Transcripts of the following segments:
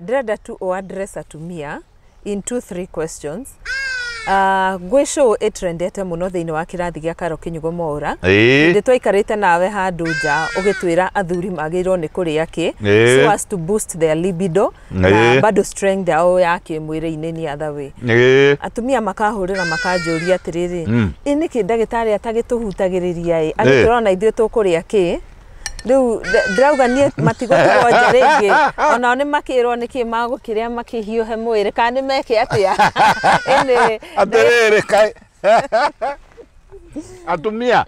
Ndĩrenda tu o address atumia in two three questions. Gwĩ show ĩtrendete mũno thĩinĩ wa kĩrathi gĩa Karo Kĩnyugo Mwaũra. Hĩndĩ twaikarĩte nawe handũ nja ũgĩtwĩra athuri magĩrĩirwo nĩ kũrĩa kĩ so as to boost their libido na bado strength yao ya kĩmwĩrĩ in any other way. Atumia makahũrĩra makanjũria atĩrĩrĩ, ĩ nĩkĩ ndagĩtarĩ atagĩtũhutagĩrĩria ĩ agĩtwĩra ona ithuĩ tũkũrĩa kĩ? Rĩu ndĩrauga niĩ matigũtigwo nja rĩngĩ, onao nĩ makĩrwo nĩkĩ magũkĩrĩa makĩhiũhe mwĩrĩ kana nĩ meke atĩa? Ĩnĩ Atĩrĩrĩ, kaĩ atumia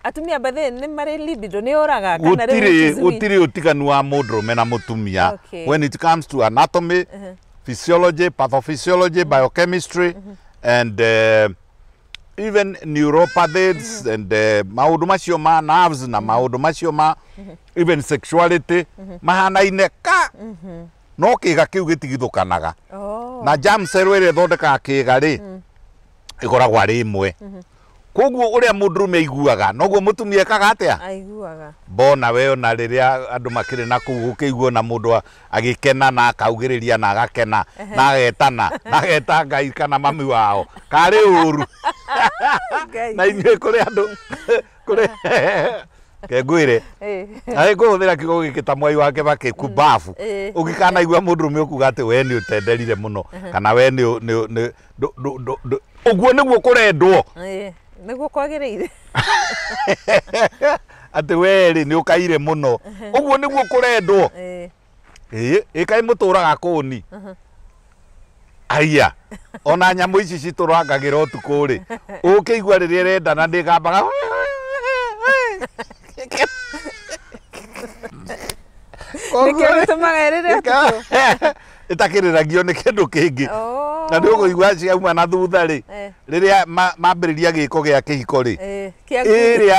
Atumia bathĩ nĩ marĩ libido nĩ ũraga kana rĩu Gũtirĩ it is we? Gũtirĩ ũtiganu wa mũndũrũme na mũtumia when it comes to anatomy, physiology, pathophysiology, biochemistry and even neuropathies and maũndũ macio ma nerves na maũndũ macio ma even sexuality mahanaine ka no kĩga kĩu gĩtigithũkanaga. Na germ cell ĩrĩa ĩthondekaga kĩga rĩ, ĩkoragwo arĩ ĩmwe. Koguo ũrĩa mũndũrũme aiguaga noguo mũtumia ekaga atĩa? Aiguaga. Mbona we ona rĩrĩa andũ makĩrĩ na kũu gũkĩiguo na mũndũ agĩkena na akaugĩrĩria na agakena na agetana na ageta Ngai kana mami wao karĩ ũru. Ngai. Na inyuĩ kũrĩ andũ kũrĩ kengwĩre arĩ ngũhũthĩra kiugo gĩkĩ ta mwai wake bakĩ kumbabu. Ũngĩkanaigua mũndũrũme ũkuga atĩ we nĩ ũtenderire mũno kana we nĩ nĩ nĩ ũguo nĩguo kũrendwo. Nĩguo kwagĩrĩire. Atĩ we rĩ nĩ ũkaire mũno, ũguo nĩguo kũrendwo. Ĩĩ ĩ kaĩ mũtũraga kũni aya ona nyamũ ici citũrangagĩra ũtukũ rĩ, ũkĩigua rĩrĩa ĩrendana nĩ ĩgambaga. Nĩkĩo gĩtũmaga ĩrĩre ũtukũ. Ĩtakĩrĩragio nĩ kĩndũ kĩngĩ. Na nĩ ũkũigua ciauma na thutha rĩ, rĩrĩa mambĩrĩria gĩko gĩa kĩhiko rĩ, Kĩa nguthi.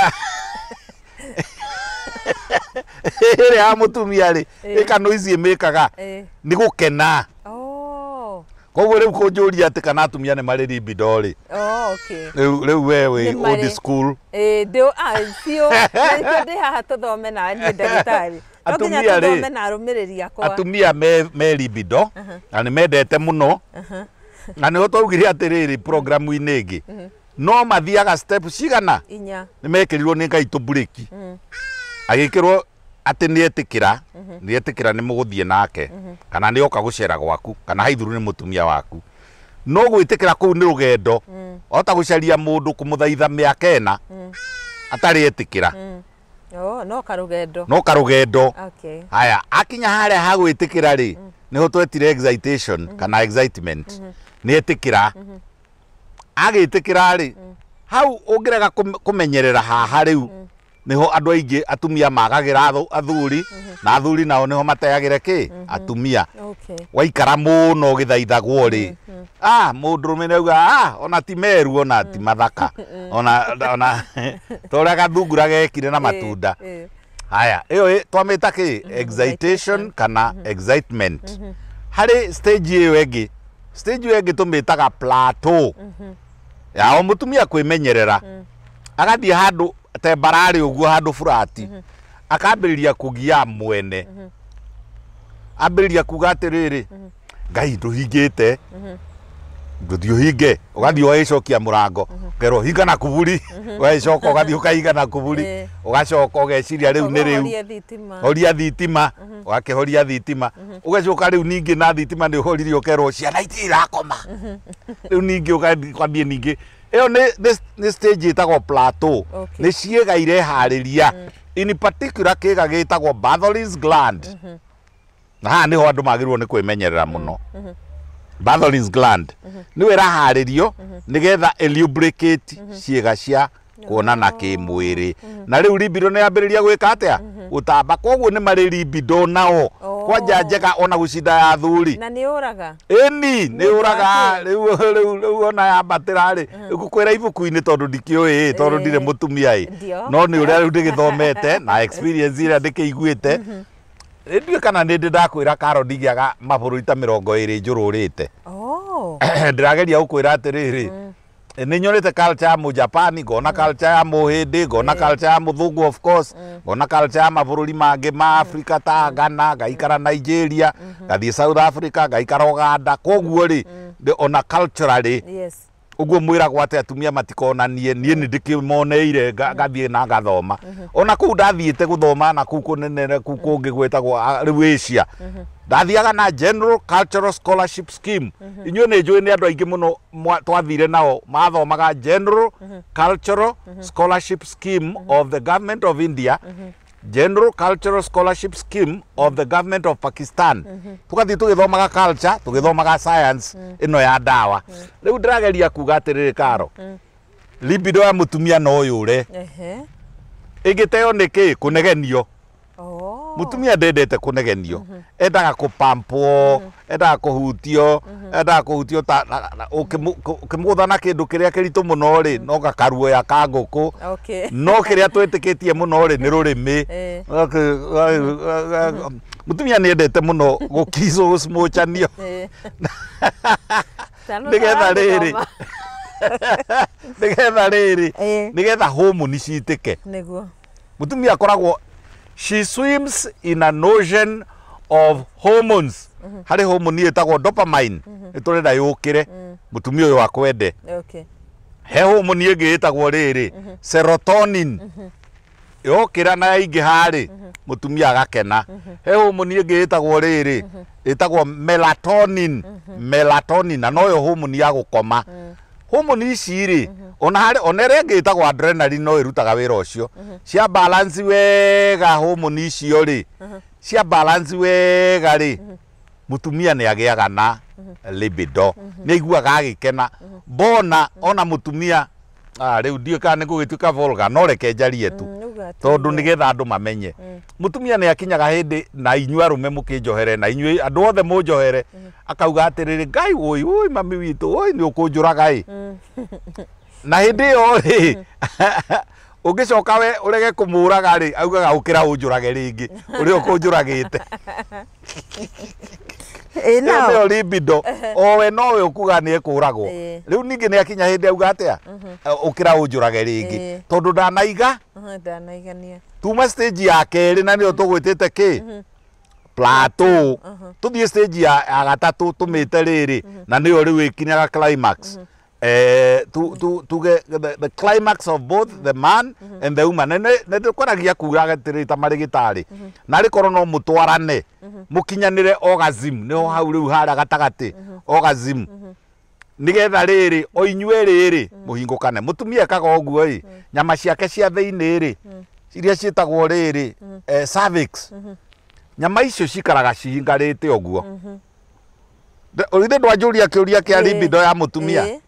Ĩrĩa ya mũtumia rĩ, ĩka noise ĩmĩkaga nĩ gũkena. Koguo rĩu kũnjũria atĩ kana atumia nĩ marĩ libido rĩ, Oh, okay. rĩu we wĩ Nĩ marĩ. Old school. Ĩĩ, ndĩ biũ. Na nĩkĩo ndĩ haha tũthome na niĩ ndagĩtarĩ. No nginya Atumia rĩ, tũthome na arũmĩrĩri akwa. Atumia me libido na nĩ mendete mũno, na nĩho twaugire atĩrĩrĩ programu-inĩ ĩngĩ no mathiaga step cigana? 4. Nĩ mekĩrirwo nĩ Ngai tũmburĩki, agĩkĩrwo atĩ nĩ etĩkĩra, nĩ etĩkĩra nĩ mũgũthiĩ nake kana nĩ oka gũcera gwaku kana haithuru nĩ mũtumia waku, no gwĩtĩkĩra kũu nĩ rũgendo ota gũcaria mũndũ kũmũthaitha mĩaka 4 atarĩ etĩkĩra. Oh, no karũgendo. No karũgendo. Haya, akinya harĩa ha gwĩtĩkĩra rĩ, nĩho twetire excitation kana excitement. Nĩ etĩkĩra, agĩtĩkĩra rĩ, hau ũngĩrega kũmenyerera haha rĩu nĩho andũ aingĩ atumia magagĩra athuri na athuri nao nĩho mateagĩre kĩ atumia. Waikara mũno ũgĩthaithagwo rĩ, mũndũrũme nĩ auga, ona ti meru ona ti mathaka ona ta ũrĩa gathungura gekire na matunda. Haya, ĩyo twamĩta kĩ? Excitation kana excitement. Harĩ stage ĩyo ĩngĩ, stage ĩyo ĩngĩ tũmĩtaga plateau ya o mũtumia kwĩmenyerera, agathiĩ handũ tembararĩ ũguo, handũ furati, akambĩrĩria kũgia mwene, ambĩrĩria kuga atĩrĩrĩ, Ngai ndũhingĩte, ndũthiĩ ũhinge, ũgathiĩ ũgagĩcokia mũrango, ũkerwo hinga na kuburi, ũgagĩcoka ũgathiĩ ũkahinga na kuburi, ũgacoka ũgeciria rĩu nĩ rĩu. Ũhorie thitima. Horia thitima, ũgakĩhoria thitima, ũgacoka rĩu ningĩ na thitima nĩ ũhoririe, ũkerwo ciana itirĩ irakoma, rĩu ningĩ ũgathiĩ ningĩ ĩyo nĩ stage ĩtagwo plateau. Nĩ ciĩga ireharĩria, in particular kĩga gĩtagwo Bartholin's gland, na haha nĩho andũ magĩrĩirwo nĩ kwĩmenyerera mũno. Bartholin's gland nĩyo ĩraharĩrio nĩgetha ĩlubricate ciĩga cia kuonana kĩmwĩrĩ, na rĩu libido nĩ yambĩrĩria gwĩka atĩa? Gũtamba. Koguo nĩ marĩ libido nao kwanja njega ona gũcinda ya athuri. Na nĩ ũraga. Ĩni nĩ Nĩ ũraga. ũndũ Rĩu ona yambatĩra rĩ, ngũkwĩra ibuku-inĩ tondũ ndikĩũĩ ĩ, tondũ ndirĩ mũtumia ĩ. Ndio. No nĩ ũrĩa rĩu ndĩgĩthomete na experience ĩrĩa ndĩkĩiguĩte, ndiũĩ kana nĩ ndĩ ndakwĩra Karo, ndigĩaga mabũrũri ta 20 njũrũrĩte. Ndĩrageria gũkwĩra atĩrĩrĩ, Nĩ nyonete culture ya Mũjapani, ngona culture ya Mũhĩndĩ, ngona culture ya Mũthũngũ of course, ngona culture ya mabũrũri mangĩ ma Africa ta Ghana, ngaikara Nigeria, ngathiĩ South Africa, ngaikara Uganda. Koguo rĩ, ona culturally ũguo mwĩragwo atĩ atumia matikonanie, niĩ nĩ ndĩkĩmoneire, ngathiĩ na ngathoma. Ona kũu ndathiĩte gũthoma na kũu kũnene kũu kũngĩ gwĩtagwo rĩu Asia, ndathiaga na General Cultural Scholarship Scheme. Inyuĩ nĩ njũĩ nĩ andũ aingĩ mũno twathire nao mathomaga General Cultural Scholarship Scheme of the Government of India, General Cultural Scholarship Scheme of the Government of Pakistan. Tugathiĩ tũgĩthomaga culture, tũgĩthomaga science ĩno ya ndawa. Rĩu ndĩrageria kuga atĩrĩrĩ Karo, libido ya mũtumia no yũre. Ĩngĩteo nĩ kĩ? Kũnegenio. Mũtumia ndendete kũnegenio, endaga kũpampwo, endaga kũhutio, endaga kũhutio ta ũkĩmũgũtha na kĩndũ kĩrĩa kĩritũ mũno rĩ, no gakaruoya ka ngũkũ. No kĩrĩa twĩtĩkĩtie mũno rĩ nĩ rũrĩmĩ. Mũtumia nĩ endete mũno gũkicwo, gũcimũcanio, nĩgetha rĩrĩ, nĩgetha rĩrĩ, nĩgetha homoni citĩke. Nĩguo mũtumia akoragwo, she swims in an ocean of hormones. Harĩ hormone ĩtagwo dopamine, nĩ tũrenda yũkĩre mũtumia ũyũ akwende. He hormone ĩngĩ ĩtagwo rĩrĩ serotonin, yokĩra na yaingĩha rĩ, mũtumia agakena. He hormone ĩngĩ ĩtagwo rĩrĩ, ĩtagwo melatonin, melatonin, na noyo hormone ya gũkoma. Hormone ici rĩ, ona harĩ ona ĩrĩa ĩngĩ ĩtagwo adrenaline no ĩrutaga wĩra ũcio. Cia balance wega hormone icio rĩ, cia balance wega rĩ, mũtumia nĩ agĩaga na libido, nĩ aiguaga agĩkena. Mbona ona mũtumia rĩu ndiũĩ kana nĩ gũgĩtuĩka vulgar, no reke njarie tu tondũ nĩgetha andũ mamenye. Mũtumia nĩ akinyaga hĩndĩ, na inyuĩ arũme mũkĩnjohere, na inyuĩ andũ othe mũnjohere, akauga atĩrĩrĩ, Ngai woi woi mami witũ woi nĩ ũkũnjũraga ĩ. Na hĩndĩ ĩyo rĩ, ũngĩcoka we ũrege kũmũraga rĩ, augaga ũkĩra ũnjũrage rĩngĩ ũrĩa ũkũnjũragĩte. Ĩyo libido o we nowe ũkuga nĩ ekũragwo. Rĩu ningĩ nĩ akinya hĩndĩ auga atĩa, ũkĩra ũnjũrage rĩngĩ, tondũ ndanaiga, ndanaigania. Tuma stage ya kerĩ na nĩyo tũgwĩtĩte kĩ plateau, tũthiĩ stage ya gatatũ tũmĩte rĩrĩ, na nĩyo rĩu ĩkinyaga climax. Tuge the climax of both the man and the woman. Nĩ ndĩkwaragia kuga atĩrĩrĩ ta marĩgĩtarĩ, narĩ korwo no mũtwarane mũkinyanĩre orgasm, nĩho hau rĩu harĩa gatagatĩ orgasm, nĩgetha rĩrĩ o inyuĩ rĩrĩ mũhingũkane. Mũtumia ekaga ũguo ĩ, nyama ciake cia thĩinĩ rĩ, iria ciĩtagwo rĩrĩ cervix, nyama icio cikaraga cihingarĩte ũguo. Ũrĩa ndwanjũria kĩũria kĩa libido ya mũtumia,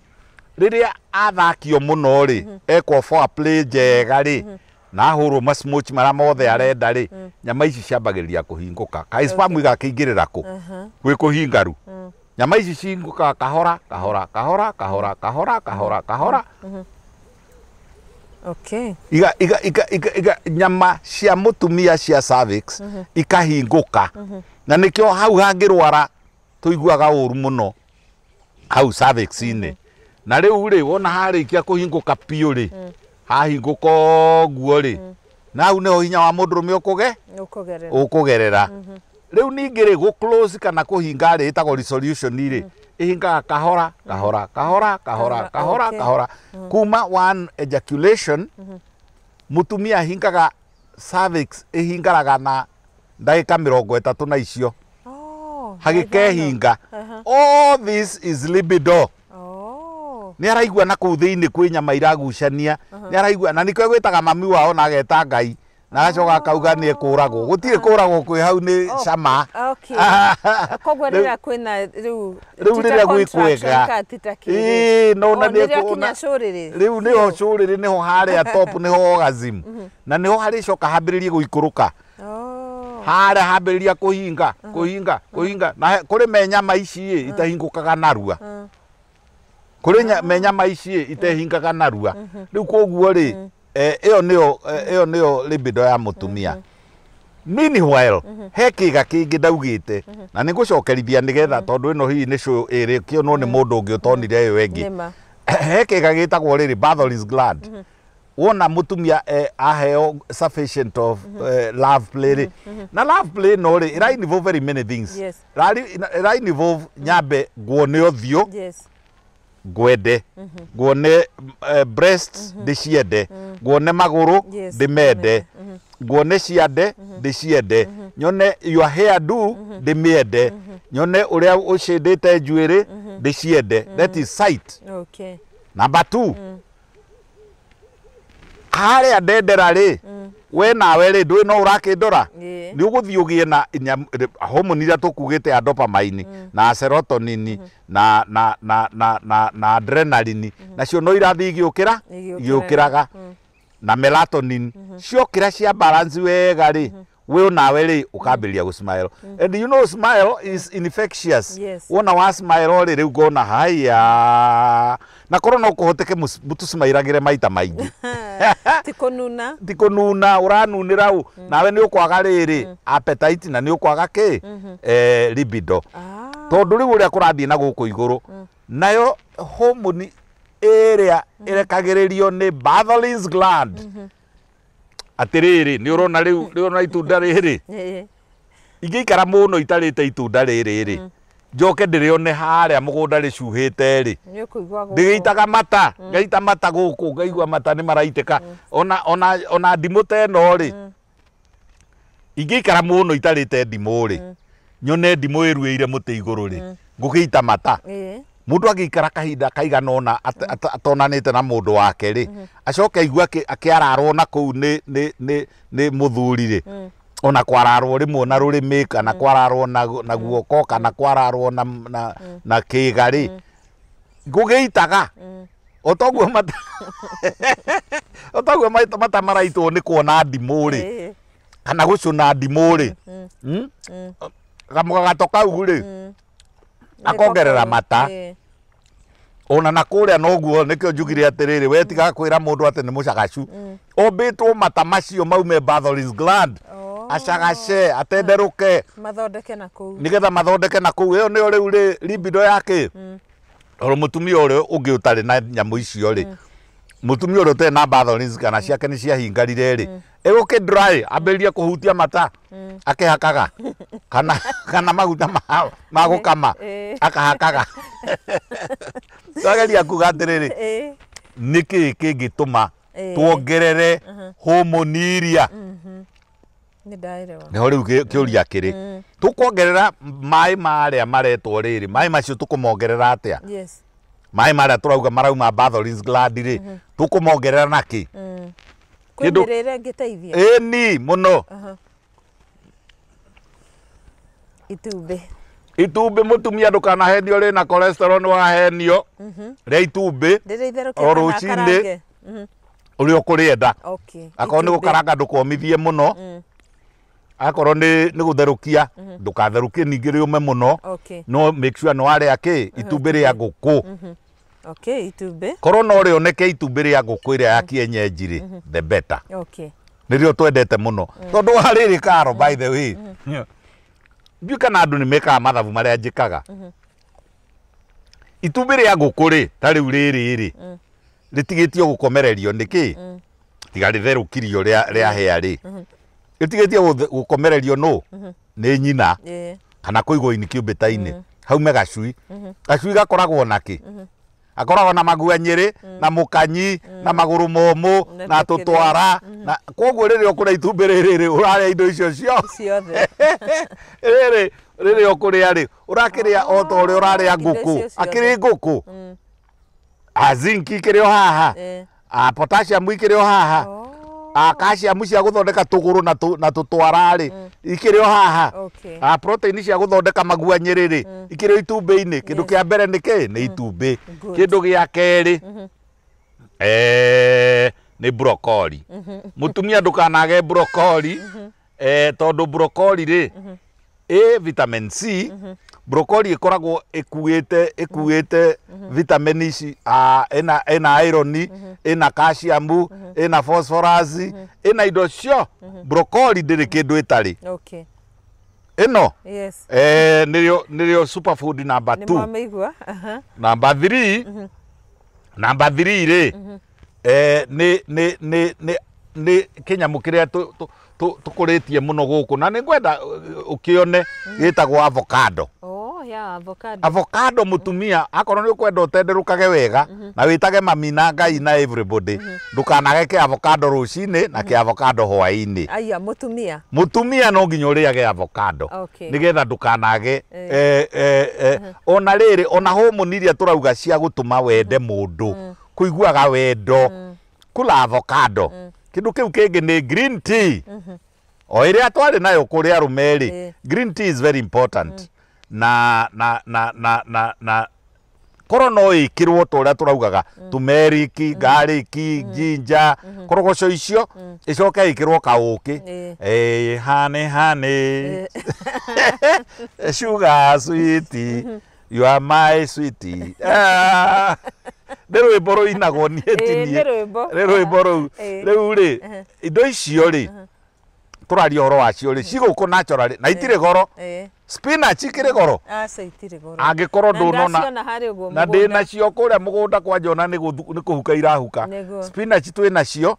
rĩrĩa athakio mũno rĩ, ekwo foreplay njega rĩ, na ahũrwo masmoch marĩa mothe arenda rĩ, nyama ici ciambagĩrĩria kũhingũka. Ka sperm igakĩingĩrĩra kũ? Gwĩ kũhingaru. Nyama ici cihingũkaga kahora kahora kahora kahora kahora kahora kahora. Iga iga iga iga iga nyama cia mũtumia cia cervix ikahingũka. Na nĩkĩo hau hangĩrwara tũiguaga ũru mũno hau cervix-inĩ. Na rĩu rĩ, wona harĩkia kũhingũka biũ rĩ, hahingũka ũguo rĩ, na hau nĩho hinya wa mũndũrũme ũkũgerera. Rĩu ningĩ rĩ, gũ close kana kũhinga rĩ, ĩtagwo resolution rĩ, ĩhingaga kahora kahora kahora kahora kahora kahora. Kuma one ejaculation, mũtumia ahingaga cervix ĩhingaraga na ndagĩka 30 na icio hagĩkehinga. All this is libido. Nĩ araigua na kũu thĩinĩ kwĩ nyama iragucania, nĩ araigua, na nĩkĩo gwĩtaga mami wao na ageta Ngai, na agacoka akauga nĩ ekũragwo. Gũtirĩ kũragwo kwĩ hau, nĩ cama. Koguo rĩrĩa kwĩna rĩu rĩu rĩrĩa gwĩ kwega, no na nĩ kinya cũrĩrĩ, rĩu nĩho cũrĩrĩ, nĩho harĩa top, nĩho orgasm, na nĩho harĩcoka hambĩrĩrie gũikũrũka. Harĩa hambĩrĩria kũhinga kũhinga kũhinga, na kũrĩ me nyama ici ĩ itahingũkaga narua, kũrĩ me nyama ici ĩ itehingaga narua. Rĩu koguo rĩ, ĩyo nĩyo, ĩyo nĩyo libido ya mũtumia. Meanwhile, he kĩga kĩngĩ ndaugĩte, na nĩ ngũcokerithia nĩgetha, tondũ ĩno hihi nĩ show ĩrĩkĩonwo nĩ mũndũ ũngĩ ũtonire ĩyo ĩngĩ. He kĩga gĩtagwo rĩrĩ Bartholin's gland. Wona mũtumia aheo sufficient of love play rĩ, na love play no rĩ ĩra involve very many things. Ĩra involve nyambe nguone ũthiũ, ngwende, nguone breasts ndĩciende, nguone magũrũ ndĩmende, nguone ciande ndĩciende, nyone your hair do ndĩmĩende, nyone ũrĩa ũcĩndĩte njuĩrĩ ndĩciende. That is sight. Number 2, harĩa ndendera rĩ, we nawe rĩ ndũĩ no ũrakĩndora, nĩ ũgũthiĩ ũgĩe na hormone iria tũkugĩte ya dopamine na serotonin na na na na na na adrenaline, nacio no irathiĩ igĩũkĩra igĩũkĩraga, na melatonin ciokĩra cia balance wega rĩ, we nawe rĩ ũkambĩrĩria gũ smile. And you know smile is infectious. Wona wa smile rĩ, rĩu ngona haya, na korwo no kũhoteke mũtũcimairagĩre maita maingĩ. Ti kũnuna, ti kũnuna, ũranunĩra ũ nawe nĩ ũkwaga rĩrĩ appetite, na nĩ ũkwaga kĩ libido, tondũ rĩu ũrĩa kũrathiĩ na gũkũ igũrũ, nayo hormone ĩrĩa ĩrekagĩrĩrio nĩ Bartholin's gland. Atĩrĩrĩ, nĩ ũrona rĩu, nĩ ũrona itunda rĩrĩ, ingĩikara mũno itarĩte itunda rĩrĩ rĩ, njoke ndĩrĩone harĩa mũgũnda rĩcuhĩte rĩ, ndĩgĩitaga mata, ngaita mata gũkũ, ngaigua mata nĩ maraitĩka. Ona ona ona ndimũ ta ĩno rĩ, ingĩikara mũno itarĩte ndimũ rĩ, nyone ndimũ ĩruĩire mũtĩ igũrũ rĩ, ngũgĩita mata. Mũndũ angĩikara kahinda kaigana ũna atonanĩte na mũndũ wake rĩ, acoke aigue akĩararwo na kũu nĩ nĩ nĩ nĩ mũthuri rĩ, ona kwararwo rĩmwe na rũrĩmĩ, kana kwararwo na guoko, kana kwararwo na na na kĩga rĩ, ngũgĩitaga o toguo mata o toguo mata maraitwo nĩ kuona ndimũ rĩ, kana gũcũna ndimũ rĩ, kamũgagato kau rĩ akongerera mata. Ona na kũrĩa noguo, nĩkĩo njugire atĩrĩrĩ, we tiga kwĩra mũndũ atĩ nĩ mũcagacu, ombĩtwo mata macio maume Bartholin's gland, acagace, atenderũke, mathondeke na kũu, nĩgetha mathondeke na kũu. Ĩyo nĩyo rĩu rĩ libido yake. Tondũ mũtumia ũrĩa ũngĩ ũtarĩ na nyamũ icio rĩ, mũtumia ũrĩa ũtarĩ na Bartholin's kana ciake nĩ ciahingarire rĩ, ĩgũkĩ dry, ambĩrĩrie kũhutia mata akĩhakaga, kana kana maguta ma gũkama akahakaga. Twageria kuga atĩrĩrĩ, nĩkĩĩ kĩngĩtũma tuongerere hormone iria? Nĩho rĩu kĩũria kĩrĩ, tũkuongerera maĩ marĩa maretwo rĩrĩ, maĩ macio tũkũmongerera atĩa? Maĩ marĩa tũrauga marauma Bartholin's gland rĩ, tũkũmongerera nakĩ? Kwĩ mĩrĩre ĩngĩteithia? Ĩni mũno. Itumbĩ. Itumbĩ, mũtumia ndũkanahenio rĩna cholesterol, nĩ wahenio. Rĩa itumbĩ o rũcinĩ ũrĩa ũkũrĩenda. Akorwo nĩ gũkaranga ndũkomithie mũno, akorwo nĩ gũtherũkia ndũkatherũkie ningĩ rĩũme mũno, no make sure nĩ warĩa kĩ itumbĩ rĩa ngũkũ. Itumbĩ korwo no rĩoneke itumbĩ rĩa ngũkũ ĩrĩa ya kienyeji rĩ, the better. Nĩrĩo twendete mũno, tondũ wa rĩrĩ Karo, by the way, ndiũĩ kana andũ nĩ mekaga mathabu marĩa njĩkaga. Itumbĩ rĩa ngũkũ rĩ, ta rĩu rĩrĩ rĩ, rĩtigĩtio gũkomererio nĩkĩ? Tiga rĩtherũkirio rĩa hĩa rĩ, rĩtigĩtio gũkomererio nũ? Nĩ nyina, kana kũigwo incubator-inĩ, haume gacui. Gacui gakoragwo nakĩ? Akoragwo na maguanyĩrĩ, na mũkanyi, na magũrũ momũ, na tũtwara, na koguo rĩrĩa ũkũrĩa itumbĩ rĩrĩ rĩ, ũrarĩa indo icio ciothe. Rĩrĩ rĩrĩa ũkũrĩa rĩ, ũrakĩrĩa o ta ũrĩa ũrarĩa ngũkũ. Akĩrĩ ngũkũ, a zinc ikĩrĩ o haha, a potassium ikĩrĩ o haha, a calcium cia gũthondeka tũgũrũ na tũtwara rĩ, ikĩrĩ o haha, a protein cia gũthondeka maguanyĩrĩ rĩ, ikĩrĩ o itumbĩ-inĩ. Kĩndũ kĩa mbere nĩ kĩ? Nĩ itumbĩ. Kĩndũ gĩa kerĩ nĩ broccoli. Mũtumia ndũkanage broccoli, tondũ broccoli rĩ ĩ vitamin C. Broccoli ĩkoragwo ĩkuĩte vitamin ici, ĩna iron, ĩna calcium, ĩna phosphorus, ĩna indo cio. Broccoli ndĩrĩ kĩndũ ĩtarĩ. Ĩno nĩrĩo superfood number 2. Nĩmwamĩigua. Number 3 Namba 3 rĩ, nĩ kĩnyamũ kĩrĩa tũkũrĩtie mũno gũkũ na nĩ ngwenda ũkĩone, gĩtagwo avocado. Oh, yeah, avocado. Avocado, mũtumia, akorwo nĩ ũkwenda ũtenderũkage wega na wĩtage mami na Ngai na everybody, ndũkanage kĩ avocado rũcinĩ na kĩ avocado hwaĩ-inĩ. Aya, mũtumia. Mũtumia no nginya ũrĩage avocado nĩgetha ndũkanage ona rĩrĩ, ona hormone iria tũrauga cia gũtũma wende mũndũ, kũiguaga wendo, kula avocado. Kĩndũ kĩu kĩngĩ nĩ green tea, o ĩrĩa twarĩ nayo kũrĩ arũme rĩ. Green tea is very important na na na na na na korwo no ĩkĩrwo ta ũrĩa tũraugaga, turmeric, garlic, ginger, korogoco icio, ĩcoke ĩkĩrwo kaũkĩ. Honey, honey, sugar sweet, you are my sweetie. Ah, nĩ rwĩmbo rũinagwo niĩ ti niĩ. Nĩ rwĩmbo. Nĩ rwĩmbo rũu. Rĩu rĩ, indo icio rĩ tũraria ũhoro wacio rĩ, cigũkũ naturally na itirĩ goro. Spinach ikĩrĩ goro? Aca, itirĩ goro. Angĩkorwo Na ndũnona ndaciona harĩa ũguo na ndĩ mũgũnda. Nacio kũrĩa mũgũnda kwanja ona nĩ kũhuka irahuka. Spinach twĩ nacio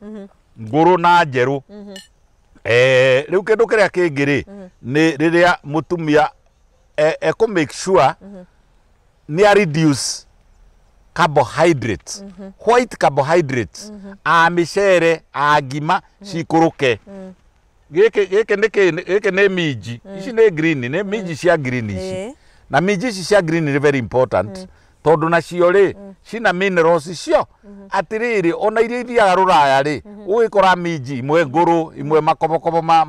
ngũrũ na njerũ. Rĩu kĩndũ kĩrĩa kĩngĩ rĩ, nĩ rĩrĩa mũtumia ekũ make sure nĩ a reduce carbohydrates, white carbohydrates, a mĩcere, a ngima cikũrũke. Gĩkĩ nĩ kĩ? Gĩkĩ nĩ minji ici, nĩ green, nĩ minji cia green ici. Na minji ici cia green nĩ very important tondũ nacio rĩ cina minerals cio. Atĩrĩrĩ, ona iria ithiaga rũraya rĩ, ũgĩkora minji imwe ngũrũ, imwe makobokobo ma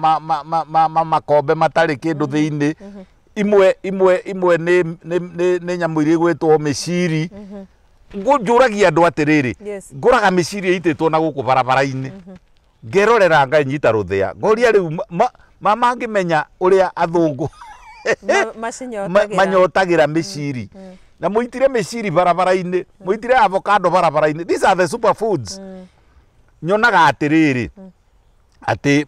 makombe matarĩ kĩndũ thĩinĩ, imwe nĩ nyamũ iria igwĩtwo mĩciri. Njũragia andũ atĩrĩrĩ, ngũraga mĩciri ĩitĩtwo na gũkũ barabara-inĩ, ngerorera nganyita rũthĩa, ngoria rĩu mangĩmenya ũrĩa athũngũ macinyotagĩra. Manyotagĩra mĩciri na mũitire mĩciri barabara-inĩ, mũitire avocado barabara-inĩ. These are the superfoods. Nyonaga atĩrĩrĩ, atĩ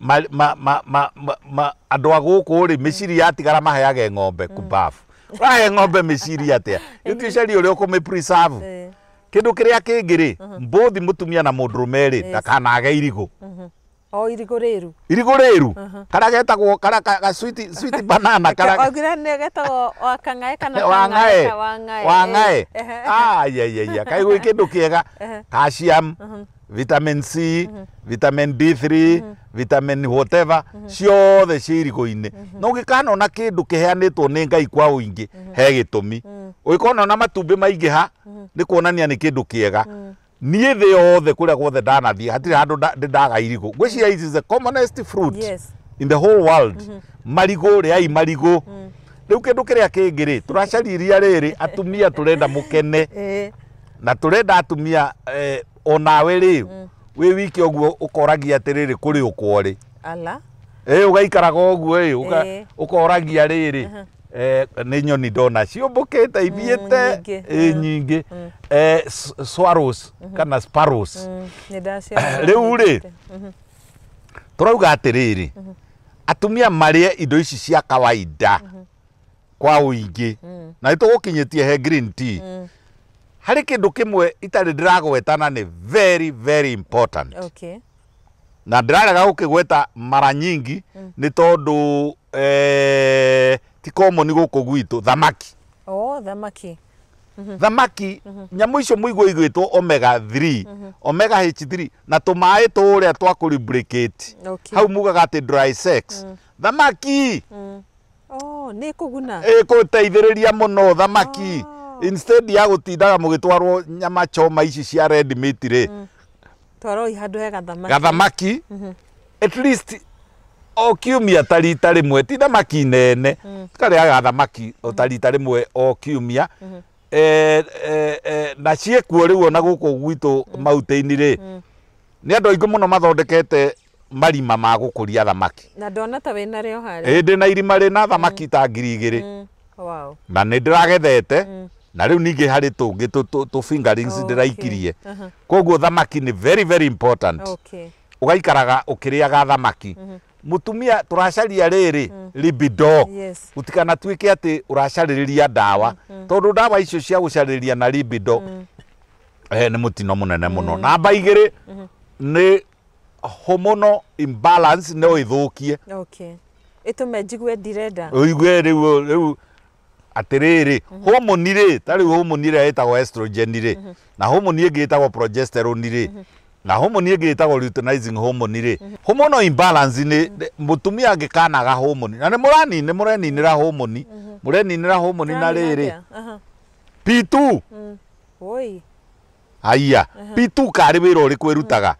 andũ a gũkũ rĩ, mĩciri yatigara maheage ng'ombe. Kubafu ũrahe ng'ombe mĩciri atĩa? Gĩtuĩcaria ũrĩa ũkũmĩ preserve. Kĩndũ kĩrĩa kĩngĩ rĩ, mbũthi mũtumia na mũndũrũme rĩ, ndakanage irigũ. O irigũ rĩru. Irigũ rĩru karĩa getagwo karĩa ka sweet, sweet banana karĩa Augire nĩ getagwo wakang'ae kana wang'ae. Kang'ae, wang'ae. Wang'ae. Ayayaya, kaĩ gwĩ kĩndũ kĩega, calcium, vitamin C, vitamin D3, vitamin whatever, ciothe ciĩ irigũ-inĩ. Na ũngĩkanona kĩndũ kĩheanĩtwo nĩ Ngai kwa ũingĩ, he gĩtũmi. Ũngĩkona ona matumbĩ maingĩha, nĩ kuonania nĩ kĩndũ kĩega. Niĩ thĩ yothe kũrĩa guothe ndanathiĩ, hatirĩ handũ ndĩ ndaga irigũ. Ngwĩciria it is the commonest fruit in the whole world. Marigũ, rĩai marigũ. Rĩu kĩndũ kĩrĩa kĩngĩ rĩ tũracariria rĩrĩ, atumia tũrenda mũkene na tũrenda atumia, onawe rĩ wĩ wiki ũguo ũkoragia atĩrĩrĩ, kũrĩ ũkwo rĩ? Ala. Ĩ ũgaikaraga ũguo ĩ ũkoragia rĩrĩ, nĩ nyoni ndona ciũmbũkĩte ithiĩte. Nyingĩ. Ĩ nyingĩ. Swallows kana sparrows. Nĩ ndaciona. Rĩu rĩ, tũrauga atĩrĩrĩ, atumia marĩe indo ici cia kawaida kwa ũingĩ na nĩ tũgũkinyĩtie he green tea. Harĩ kĩndũ kĩmwe itarĩ ndĩragweta na nĩ very very important na ndĩrarega gũkĩgweta mara nyingi nĩ tondũ ti common gũkũ gwitũ: thamaki. Oh, thamaki. Thamaki, nyamũ icio mũigua igwĩtwo omega 3, omega H3 na tũmaĩ tũrĩa twa kũ lubricate. Hau mugaga atĩ dry sex, thamaki. Oh, nĩ kũguna. Ĩkũteithĩrĩria mũno thamaki. Instead ya gũtindaga mũgĩtwarwo nyama choma ici cia red meat rĩ, Twaroi handũ he gathamaki. Gathamaki at least o kiumia ta rita rĩmwe, ti thamaki nene, karĩaga thamaki o ta rita rĩmwe o kiumia. Na ciĩkuo rĩu ona gũkũ gwitũ mountain rĩ, nĩ andũ aingĩ mũno mathondekete marima ma gũkũria thamaki. Na ndona ta wĩna rĩo harĩa. Ĩ ndĩ na irima rĩna thamaki ta 2000. Na nĩ ndĩragethete na rĩu ningĩ harĩ tũngĩ tũ fingerlings ndĩraikirie. Koguo thamaki nĩ very very important. Ũgaikaraga ũkĩrĩaga thamaki. Mũtumia, tũracaria rĩrĩ libido. Gũtikanatuĩke atĩ ũracarĩrĩria ndawa, tondũ ndawa icio cia gũcarĩrĩria na libido Nĩ mũtino mũnene mũno. Namba 2 nĩ hormonal imbalance no ĩthũkie. Okay. Ĩtũme njigue ndirenda. Ũigue rĩu atĩrĩrĩ, hormone rĩ, ta rĩu hormone ĩrĩa ĩtagwo estrogen rĩ, na hormone ĩngĩ ĩtagwo progesterone rĩ, na hormone ĩngĩ ĩtagwo luteinizing hormone rĩ. Hormonal imbalance nĩ mũtumia angĩkanaga hormone, na nĩ mũreninĩra hormone, mũreninĩra hormone na rĩrĩ P2. Oi. Aya, P2 karĩ wĩra ũrĩkũ ĩrutaga?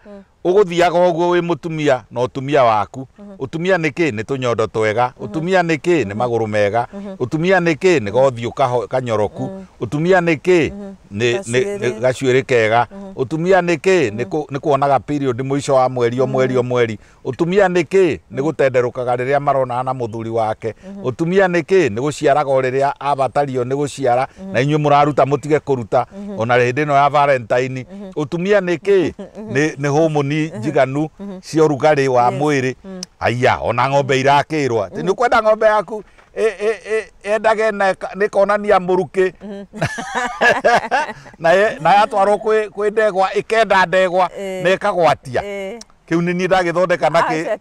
Ũgũthiaga ũguo wĩ mũtumia na ũtumia waku. Ũtumia nĩ kĩ? Nĩ tũnyondo twega. Ũtumia nĩ kĩ? Nĩ magũrũ mega. Ũtumia nĩ kĩ? Nĩ gothiũ kanyoroku. Ũtumia nĩ kĩ? Nĩ gacuĩrĩ kega. Ũtumia nĩ kĩ? Nĩ kuonaga period mũico wa mweri o mweri o mweri. Ũtumia nĩ kĩ? Nĩ gũtenderũkaga rĩrĩa maronana na mũthuri wake. Ũtumia nĩ kĩ? Nĩ gũciaraga o rĩrĩa abatario nĩ gũciara, na inyuĩ mũraruta mũtige kũruta ona hĩndĩ ĩno ya Valentine. Ũtumia nĩ kĩ? Nĩ hormone njiganu cia ũrugarĩ wa mwĩrĩ. Aya, ona ng'ombe irakĩrwo atĩ nĩ ũkwenda ng'ombe yaku endage na nĩkonania mũrukĩ na yatwarwo kwĩ ndegwa ĩkenda ndegwa na ĩkagwatia. Kĩu nĩ niĩ ndagĩthondeka na kĩ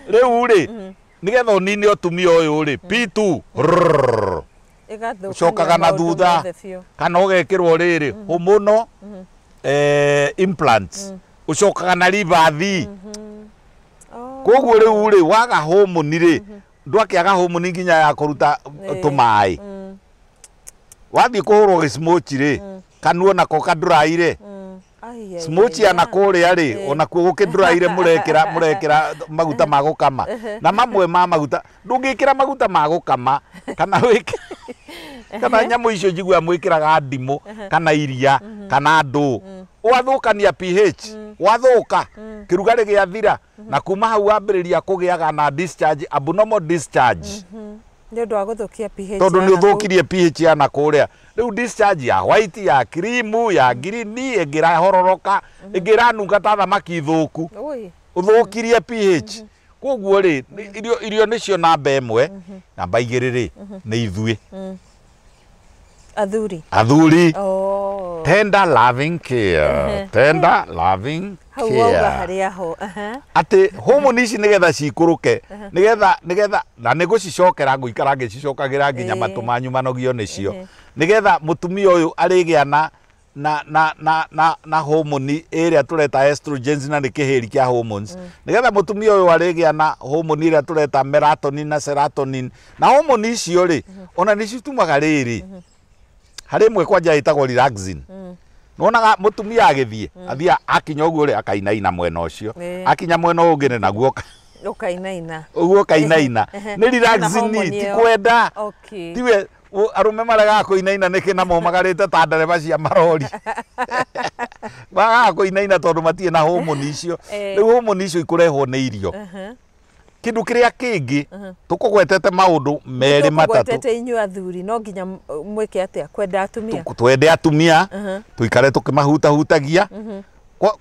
rĩu rĩ, nĩgetha ũnine ũtumia ũyũ rĩ, P2 ũcokaga na thutha kana ũgekĩrwo rĩrĩ hormonal implants, ucokaga na ribathi. Koguo rĩu rĩ, waga hormone rĩ, ndwakĩaga hormone nginya ya kũruta tũmaĩ. Wathiĩ kũhũrwo gĩcimochi rĩ, kanua nako kandũraire. Smochi ana kũrĩa rĩ, onakuo gũkĩndũraire mũrekĩra maguta ma gũkama. Na mamwe ma maguta, ndũngĩkĩra maguta ma gũkama kana wĩke kana nyamũ icio njiguaga mwĩkĩraga ndimũ kana iria kana ndũ. Wathũkania pH, wathũka, kĩrugarĩ gĩathira, na kuma hau wambĩrĩria kũgĩaga na discharge, abnormal discharge. Nĩ ũndũ wa gũthũkia pH. Tondũ nĩ ũthũkirie pH ya na kũrĩa. Rĩu discharge ya white, ya cream, ya green, ĩngĩ ĩrahororoka, ĩngĩ ĩranunga ta thamaki thũku. Ũthũkirie pH. Koguo rĩ, irio nĩcio namba 1, namba 2 rĩ, nĩ ithuĩ. Athuri. Athuri. Oh. Tender loving care. Tender loving care. Atĩ hormone ici nĩgetha cikũrũke, nĩgetha na nĩ gũcicokera ngũikara ngĩcicokagĩra nginya matũ manyu manogio nĩcio. Nĩgetha mũtumia ũyũ arĩgĩa na hormone ĩrĩa tũreta estrogens na nĩ kĩhĩri kĩa hormones. Nĩgetha mũtumia ũyũ arĩgĩa na hormone ĩrĩa tũreta melatonin na serotonin. Na hormone icio rĩ, ona nĩ citumaga rĩrĩ. Harĩ ĩmwe kwanja ĩtagwo relaxin. Nĩwonaga mũtumia agĩthiĩ, athiĩ akinya ũguo rĩ, akainaina mwena ũcio. Akinya mwena ũngĩ nĩ naguo ũkainaina. Ũguo ũkainaina. Nĩ relaxin, ti kwenda. Tiwe arũme maregaga kũinaina nĩkĩ na momagarĩte ta ndereba cia marori. Magaga kũinaina tondũ matirĩ na hormone icio. Rĩu hormone icio ikũrehwo nĩ irio. Kĩndũ kĩrĩa kĩngĩ tũkũgwetete maũndũ merĩ matatũ. Tũkũgwetete inyuĩ athuri no nginya mwĩke atĩa? Kwenda atumia. Twende atumia, tũikare tũkĩmahutahutagia.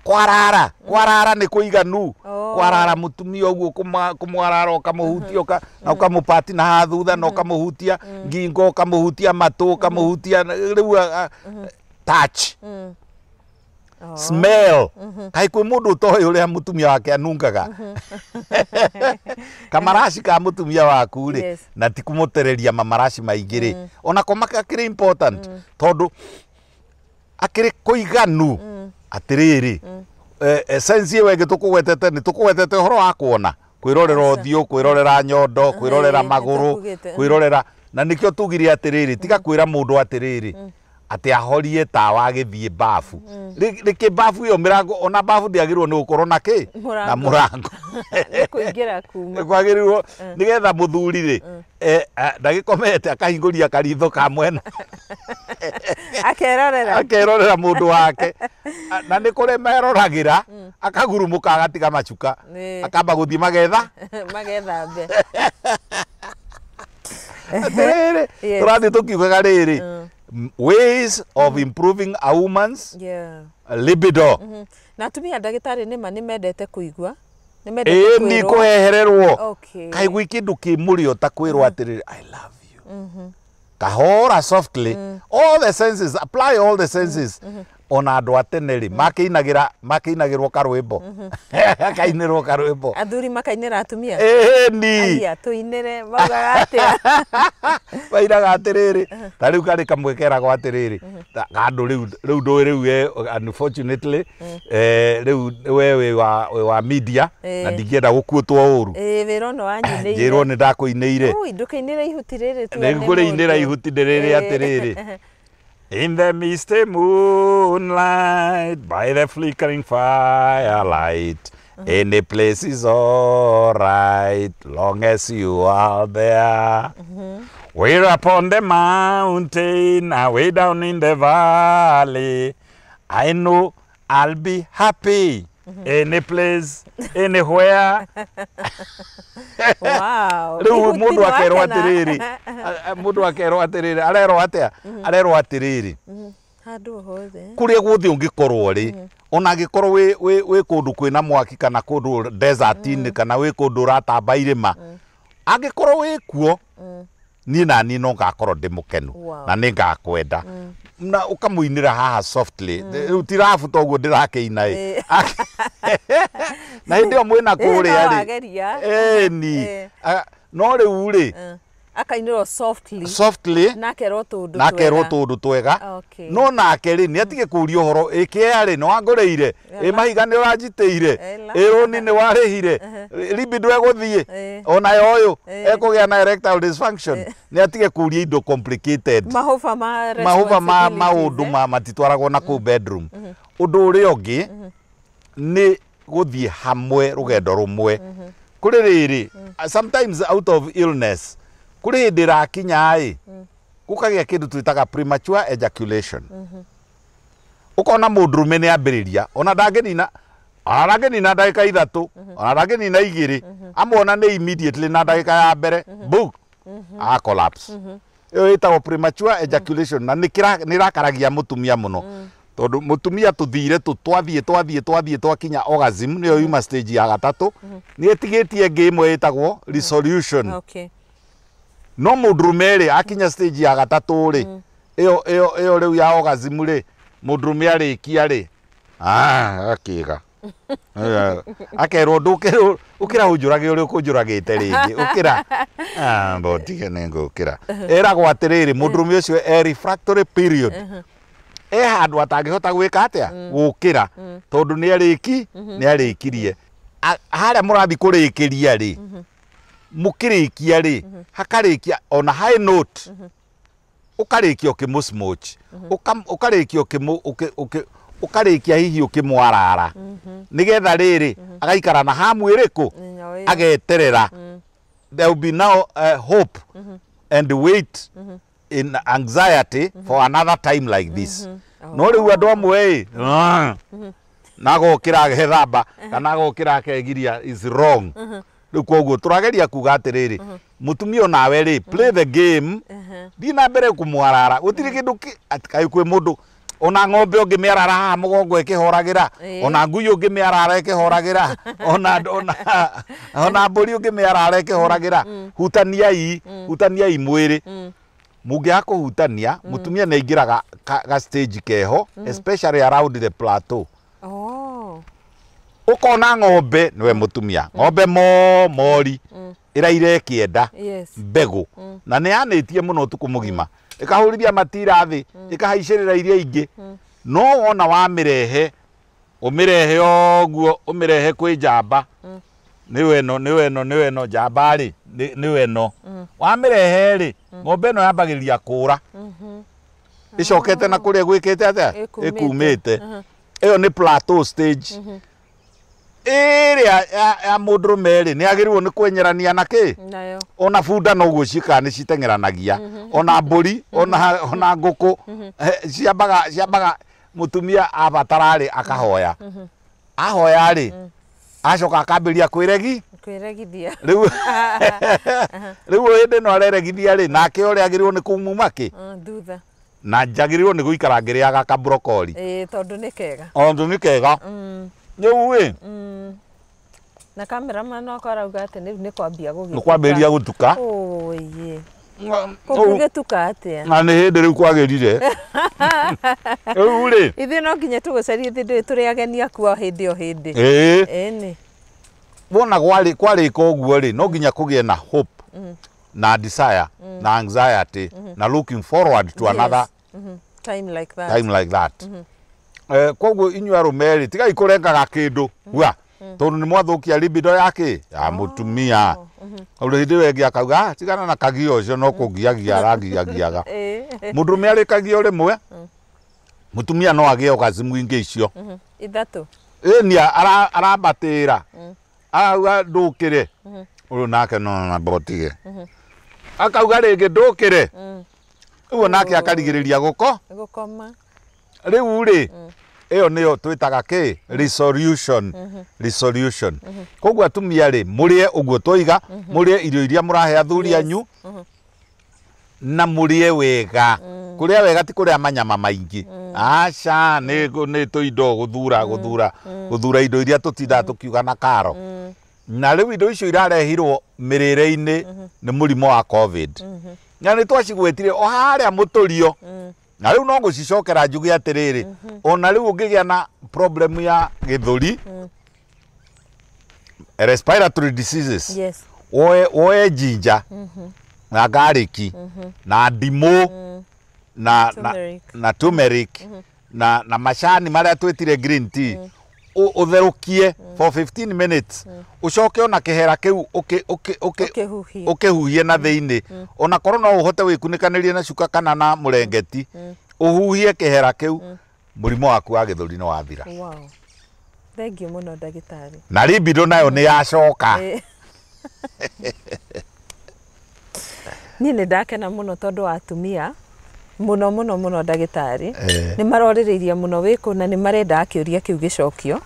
Kwarara nĩ kũiganu. Kwarara mũtumia ũguo kũmwarara ũkamũhutia na ũkamũpati na haha thutha na ũkamũhutia ngingo, ũkamũhutia matũ, ũkamũhutia rĩu touch. Smell. Kaĩ kwĩ mũndũ ũtoĩ ũrĩa mũtumia wake anungaga. Kamaraci ka mũtumia waku rĩ, na ti kũmũtereria mamaraci maingĩ rĩ, onako makĩrĩ important tondũ akĩrĩ kũiganu. Atĩrĩrĩ, sense ĩyo ĩngĩ tũkũgwetete nĩ tũkũgwetete ũhoro wa kuona, kwĩrorera ũthiũ, kwĩrorera nyondo, kwĩrorera magũrũ, kwĩrorera, na nĩkĩo tugire atĩrĩrĩ, tiga kwĩra mũndũ atĩrĩrĩ atĩ ahorie tawa agĩthiĩ bafu. Rĩkĩ bafu ĩyo mĩrango, ona bafu ndĩagĩrĩirwo nĩ gũkorwo na kĩ? Na mũrango. Nĩ kũingĩra kuma. Nĩ kwagĩrĩirwo nĩgetha mũthuri rĩ, ndagĩkomete akahingũria karitho ka mwena. Akerorera. Akerorera mũndũ wake. Na nĩ kũrĩ meroragĩra, akagurumũka agatiga macuka. Akamba gũthiĩ magetha. Magethambe. Atĩrĩrĩ, tũrathiĩ tũkiugaga rĩrĩ, ways of improving a woman's libido. Na atumia ndagĩtarĩ nĩma nĩmendete kũigua, nĩmendete kwĩrwo. Ĩĩ kũhehererwo. Kaĩ gwĩ kĩndũ kĩ mũrĩo ta kwĩrwo atĩrĩrĩ, I love you. Kahora softly. All the senses, apply all the senses. Ona andũ a tene rĩ makĩinagĩra makĩinagĩrwo karwĩmbo, kainĩrwo karwĩmbo. Athuri makainĩra atumia. Ĩni. Aya tũinĩre maugaga atĩa? Mainaga atĩrĩrĩ, ta rĩu karĩ kamwe keragwo atĩrĩrĩ, kandũ rĩu rĩu ndũĩ rĩu unfortunately rĩu we wĩ wa media na ndingĩenda gũkuĩtwo ũru. Ĩĩ, wĩra ũno wanyinĩire. Njĩrwo nĩ ndakũinĩire. Ui, ndũkĩinĩre ihuti rĩrĩ tuone. Nĩ ngũrĩinĩra. Mũndũ. Ihuti ndĩrĩrĩ atĩrĩrĩ: In the misty moonlight, by the flickering firelight, any place is alright, long as you are there. We're up on the mountain, away down in the valley. I know I'll be happy any place, anywhere. Wow. Rĩu Ihuti mũndũ nĩ akerwo wakena. atĩrĩrĩ, mũndũ akerwo atĩrĩrĩ, arerwo atĩa? Arerwo atĩrĩrĩ, Handũ hothe. Kũrĩa guothe ũngĩkorwo rĩ, ona angĩkorwo wĩ kũndũ kwĩna mwaki kana kũndũ desert-inĩ kana wĩ kũndũ ũratamba irĩma, angĩkorwo wĩ kuo, niĩ naniĩ no ngakorwo ndĩ mũkenu na nĩ ngakwenda. Na ũkamũinĩra haha softly. Rĩu ti rabu toguo ndĩrakĩina ĩ, na hĩndĩ ĩyo mwĩna kũrĩa No rĩ. wageria. Ĩni. No rĩu rĩ, Akainĩrwo softly. Softly. Na akerwo tũndũ Na akerwo twega. tũndũ twega. No nake rĩ, nĩ atige kũria ũhoro ĩkĩa rĩ, nĩ wangũrĩire ĩ, mahiga nĩ ũranjitĩire, Ela. ĩ rũni nĩ warĩhire, libido ĩgũthiĩ onayo ũyũ ekũgĩa na erectile dysfunction. Nĩ atige kũria indo complicated. Mahũba ma Mahũba ma responsibilities, maũndũ ma matitwaragwo na kũu bedroom. Ũndũ ũrĩa ũngĩ nĩ gũthiĩ hamwe rũgendo rũmwe. Kũrĩ rĩrĩ, sometimes out of illness, kũrĩ hĩndĩ ĩrakinya ĩ gũkagĩa kĩndũ twĩtaga premature ejaculation. Ũkona mũndũrũme nĩ ambĩrĩria, ona ndangĩnina ndagĩka 3, ona ndangĩnina 2, amona nĩ immediately na ndagĩka ya mbere book a collapse. Ĩyo ĩtagwo premature ejaculation na nĩ ĩrakaragia mũtumia mũno, tondũ mũtumia tũthire twathiĩ twathiĩ twathiĩ twakinya orgasm, nĩyo yuma stage ya gatatũ, nĩ ĩtigĩtie ĩngĩ ĩmwe ĩtagwo resolution. No mũndũrũme rĩ, akinya stage ya gatatũ rĩ, ĩyo rĩu ya orgasm rĩ, mũndũrũme arĩkia rĩ, akĩga akerwo ndũkĩra ũkĩra ũnjũrage ũrĩa ũkũnjũragĩte rĩngĩ ũkĩra. Ah, mbotige nĩ ngũkĩra. Ĩragwo atĩrĩrĩ, mũndũrũme ũcio e refractory period, e handũ atangĩhota gwĩka atĩa, gũkĩra, tondũ nĩ arĩki nĩ arĩkirie. Harĩa mũrathiĩ kũrĩkĩria rĩ, mũkĩrĩkia rĩ, hakarĩkia ona high note, ũkarĩkia ũkĩmũ-smooch, ũkarĩkia ũkĩmũ ũkarĩkia hihi ũkĩmwarara, nĩgetha rĩrĩ agaikara na hamu ĩrĩkũ. Nyo ĩyo. Ageterera. There will be now hope and wait in anxiety for another time like this. No rĩu andũ amwe ĩ na agokĩra agethamba kana agokĩra akegiria is wrong. Rĩu koguo tũrageria kuga atĩrĩrĩ, mũtumia onawe rĩ, play the game, thiĩ na mbere kũmwarara. Gũtirĩ kĩndũ atĩ kaĩ kwĩ mũndũ ona ng'ombe ũngĩmĩarara haha mũgongo ĩkĩhoragĩra, ona ngui ũngĩmĩarara ĩkĩhoragĩra, ona mbũri ũngĩmĩarara ĩkĩhoragĩra. Hutaniai, hutaniai mwĩrĩ. Mũngĩaga kũhutania, mũtumia nĩ aingĩraga ga stage keho, especially around the plateau. Ũkona ng'ombe nĩwe mũtumia, ng'ombe mo mori ĩraire ĩkĩenda mbegũ na nĩ yanĩtie mũno ũtukũ mũgima, ĩkahũrithia matira thĩ, ĩkahaicĩrĩra iria ingĩ. No wona wamĩrehe, ũmĩrehe ũguo, ũmĩrehe kwĩ njamba, nĩwe ĩno, nĩwe ĩno, nĩwe ĩno njamba rĩ, nĩwe ĩno wamĩrehe rĩ, ng'ombe ĩno yambagĩrĩria kũra ĩcokete na kũrĩa gwĩkĩte atĩa. Ĩkumĩte. Ĩkumĩte. Ĩyo nĩ plateau stage. Ĩrĩa ya mũndũrũme rĩ, nĩ agĩrĩirwo nĩ kwenyerania na kĩ. Nayo. Ona bunda noguo ciĩkaga, nĩ citeng'eranagia, ona mbũri, ona ngũkũ. Ciambaga mũtumia abatara rĩ, akahoya, ahoya rĩ, acoka akambĩrĩria kwĩregi. Kwĩregithia. Rĩu hĩndĩ ĩno areregithia rĩ, nake ũrĩa agĩrĩirwo nĩ kumuma kĩ. Thutha. Na njagĩrĩirwo nĩ gũikara ngĩrĩaga kabrokoli. Ĩĩ, tondũ nĩ kega. Tondũ nĩ kega rĩu ĩ. Na cameraman wakwa arauga atĩ rĩu nĩ kwambia gũgĩtuka. Nĩ kwambĩrĩria gũtuka. Ũyĩ. Kũngĩgĩtuka atĩa? Na nĩ hĩndĩ rĩu kwagĩrire. Rĩu rĩ, Ithuĩ no nginya tũgũcarie ithuĩ tũrĩ ageni aku o hĩndĩ o hĩndĩ. Ĩĩ. Ĩni. Wona kwarĩka ũguo rĩ, no nginya kũgĩe na hope na desire na anxiety na looking forward to another Time like that. Time like that. Koguo inyuĩ arũme rĩ, tigai kũrengaga kĩndũ hua, tondũ nĩ mwathũkia libido yake ya mũtumia. Tondũ hĩndĩ ĩyo ĩngĩ akauga, "Ah, tigana na kagio ũcio, no kũngiagia aragiagiaga." Mũndũrũme arĩkagia o rĩmwe, mũtumia no agĩe orgasm ingĩ icio Ithatũ. Ĩni arambatĩra, arauga ndũkĩre, ũyũ nake no namba ũtige, akauga rĩngĩ ndũkĩre, ũguo nake akarigĩrĩria gũko Gũkoma. Rĩu rĩ, ĩyo nĩyo twĩtaga kĩ resolution. Resolution. Koguo atumia rĩ, mũrĩe ũguo twoiga, mũrĩe irio iria mũrahe athuri anyu na mũrĩe wega. Kũrĩa wega ti kũrĩa manyama maingĩ, aca, nĩ tũindo gũthura gũthura gũthura indo iria tũtindaga tũkiuga na karo. Na rĩu indo icio irarehirwo mĩrĩre-inĩ nĩ mũrimũ wa COVID, na nĩ twacigwetire o harĩa mũtũrio, na rĩu no gũcicokera njuge atĩrĩrĩ, ona rĩu ũngĩgĩa na problem ya gĩthũri, respiratory diseases, woe ginger na garlic na ndimũ na Turmeric. Na turmeric na macani marĩa twĩtire green tea, ũtherũkie for 15 minutes, ũcoke ona kĩhera kĩu ũkĩ Ũkĩhuhie. Ũkĩhuhie na thĩinĩ. Ona korwo no ũhote wĩkunĩkanĩrie na cuka kana na mũrengeti, ũhuhie kĩhera kĩu, mũrimũ waku wa gĩthũri nĩ wathira. Wow. Thank you mũno, ndagĩtarĩ. Na libido nayo nĩ yacoka. Niĩ nĩ ndakena mũno tondũ wa atumia mũno mũno mũno, ndagĩtarĩ. Nĩ marorĩrĩirie mũno wĩkũ na nĩ marenda kĩũria kĩu gĩcokio,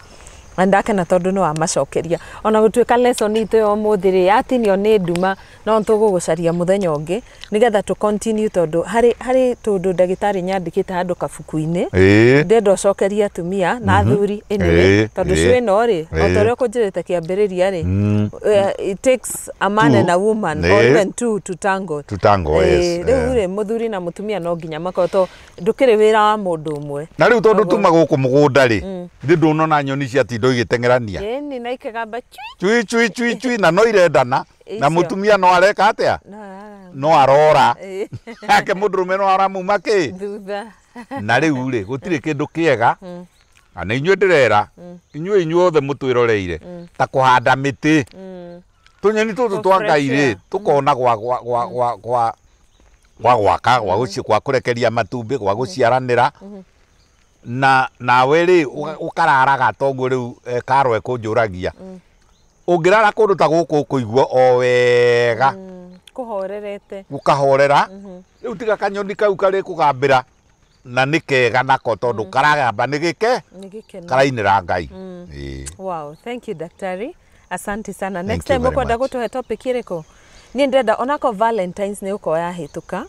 na ndakena tondũ nĩ wamacokeria. Ona gũtuĩka lesson itũ ya ũmũthĩ rĩ yatinio nĩ nduma, no tũgũgũcaria mũthenya ũngĩ nĩgetha tũ continue, tondũ harĩ tũndũ ndagĩtarĩ nyandĩkĩte handũ kabuku-inĩ ndenda ũcokerie atumia na athuri anyway, tondũ cio ĩno rĩ, o ta ũrĩa ũkũnjĩrĩte kĩambĩrĩria rĩ, it takes a man Two. and a woman or even two to tango. To tango, yes. Rĩu rĩ, mũthuri na mũtumia no nginya makorwo, to ndũkĩrĩ wĩra wa mũndũ ũmwe. Na rĩu tondũ tuma gũkũ mũgũnda rĩ, ithe ndũnona nyoni ciatinda igĩteng'erania? Ĩni, na ikĩgamba cui. Cui cui cui cui, na no irendana na Icio. Mũtumia no areka atĩa? No arara. No arora nake mũndũrũme no aramuma kĩ thutha. Na rĩu rĩ, gũtirĩ kĩndũ kĩega, na nĩ inyuĩ ndĩrera inyuĩ inyuothe mũtwĩroreire, ta kũhanda mĩtĩ. Tũnyoni tũtũ twa Ngai rĩ, Fresh air. tũkona gwa gwaka, gwa gwa kũrekeria matumbĩ, gwa gũciaranĩra. Na nawe rĩ, ũkararaga toguo rĩu, karo ekũnjũragia, ũngĩrara kũndũ ta gũkũ ũkũigua o wega. Kũhorerete. Gũkahorera. Rĩu tiga kanyoni kau karĩ kũgambĩra, na nĩ kega nako tondũ karagamba nĩ gĩke Nĩ gĩkeno. Karainĩra Ngai. Ĩĩ. Wow, thank you, daktari. Asante sana. Thank Next you time very ũkwenda much. gũtũhe topic ĩrĩkũ? Niĩ ndĩrenda onako Valentines nĩ ũkorwo yahĩtũka.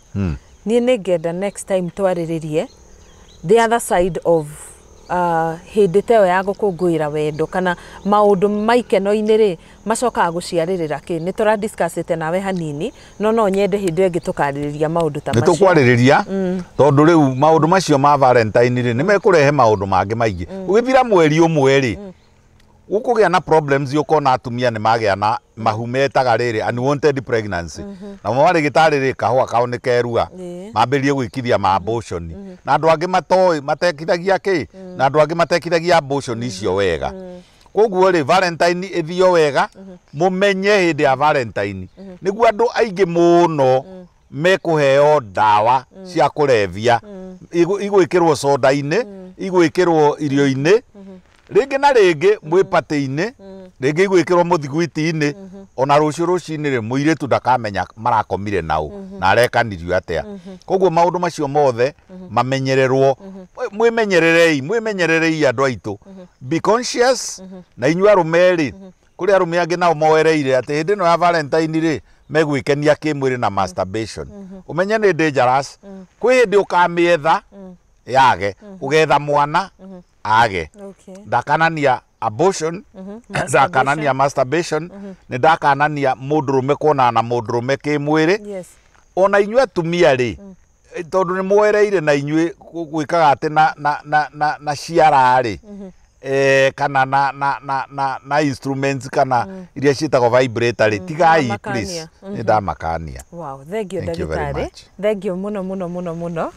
Niĩ nĩ ngenda next time twarĩrĩrie the other side of hĩndĩ ta ĩyo ya gũkũngũĩra wendo, kana maũndũ ma ikeno-inĩ rĩ, macokaga gũciarĩrĩra kĩ. Nĩ tũra discussĩte nawe hanini, no no nyende hĩndĩ ĩyo ĩngĩ tũkarĩrĩria maũndũ ta Nĩ macio. Tũkwarĩrĩria, tondũ rĩu maũndũ macio ma Valentine rĩ, nĩ mekũrehe maũndũ mangĩ maingĩ. Ũgĩthira mweri ũmwe rĩ, gũkũgĩa na problems, ũkona atumia nĩ magĩa na mahu metaga rĩrĩ unwanted pregnancy, na marĩgĩtarĩ rĩ, kahũa kao nĩ kerua, mambĩrĩrie gwĩkithia ma abortion, na andũ angĩ matoĩ matekithagia kĩ, na andũ angĩ matekithagia abortion icio wega. Koguo rĩ, Valentine ĩthio wega, mũmenye hĩndĩ ya Valentine nĩguo andũ aingĩ mũno mekũheo ndawa cia kũrebia, igwĩkĩrwo soda-inĩ, igwĩkĩrwo irio-inĩ, rĩngĩ na rĩngĩ mwĩ patĩ-inĩ, rĩngĩ igwĩkĩrwo mũthiguiti-inĩ. Ona rũciũ rũcinĩ rĩ, mũirĩtu ndakamenya marakomire nau na arekanirio atĩa. Koguo maũndũ macio mothe mamenyererwo. Mwĩmenyererei, mwĩmenyererei andũ aitũ, be conscious. Na inyuĩ arũme rĩ, kũrĩ arũme angĩ nao moereire atĩ hĩndĩ ĩno ya Valentine rĩ, megwĩkenia kĩmwĩrĩ na masturbation. Ũmenye nĩ dangerous. Kwĩ hĩndĩ ũkamĩetha yage, ũgetha mwana age. Ndakanania abortion, ndakanania masturbation, nĩ ndakanania mũndũrũme kuonana na mũndũrũme kĩmwĩrĩ. Ona inyuĩ atumia rĩ, tondũ nĩ mwereire na inyuĩ gwĩkaga atĩ na ciara rĩ, kana na instruments kana iria ciĩtagwo vibrator rĩ, tigai please. Nĩ ndamakania. Wow, thank you ndagĩtarĩ. Thank you mũno mũno mũno mũno.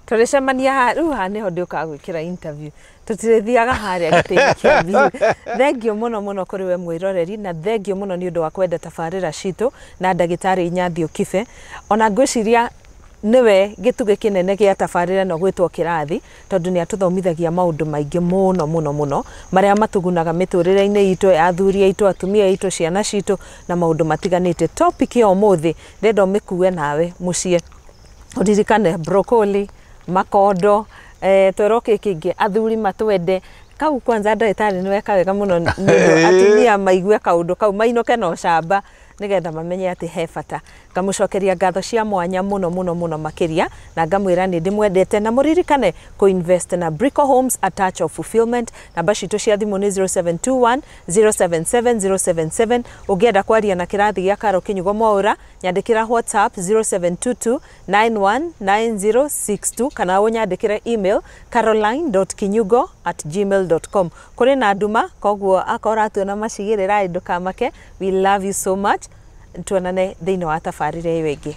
Tũrĩcemania haha rĩu, haha nĩho ndĩũkaga gwĩkĩra interview, tũtirĩthiaga harĩa gĩtĩ-inĩ kĩa biũ. Thank you mũno mũno kũrĩ we mwĩroreri, na thank you mũno nĩ ũndũ wa kwenda tabarĩra citũ na ndagĩtarĩ Inyathiũ Kibe. Ona ngwĩciria nĩwe gĩtugĩ kĩnene gĩa tabarĩra ĩno gwĩtwo Kĩrathi, tondũ nĩ atũthomithagia maũndũ maingĩ mũno mũno mũno marĩa matugunaga mĩtũrĩre-inĩ itũ ya athuri aitũ, atumia aitũ, ciana citũ na maũndũ matiganĩte. Topic ya ũmũthĩ ndĩrenda ũmĩkue nawe mũciĩ, ũririkane broccoli, makondo, twerwo kĩ kĩngĩ, athuri matwende kau. Kwanza ndagĩtarĩ nĩ weka wega mũno nĩ ũndũ atumia maigue kaũndũ kau, mainũke na ũcamba nĩgetha mamenye atĩ he bata. Ngamũcokeria ngatho cia mwanya mũno mũno mũno makĩria, na ngamwĩra nĩ ndĩmwendete, na mũririkane kũ-invest na Brico Homes, a touch of fulfillment. Namba citũ cia thimũ nĩ 0721 077 077. Ũngĩenda kwaria na kĩrathi gĩa Karo Kinyugo Mwaũra, nyandĩkĩra WhatsApp 0722 919062, kana ũnyandĩkĩre email caroline.kinyugo@gmail.com. Kũrĩ na nduma, koguo akorwo ũratuona macigĩrĩra, ndũkamake. We love you so much. Tuonane thĩinĩ wa tabarĩra ĩyo ĩngĩ.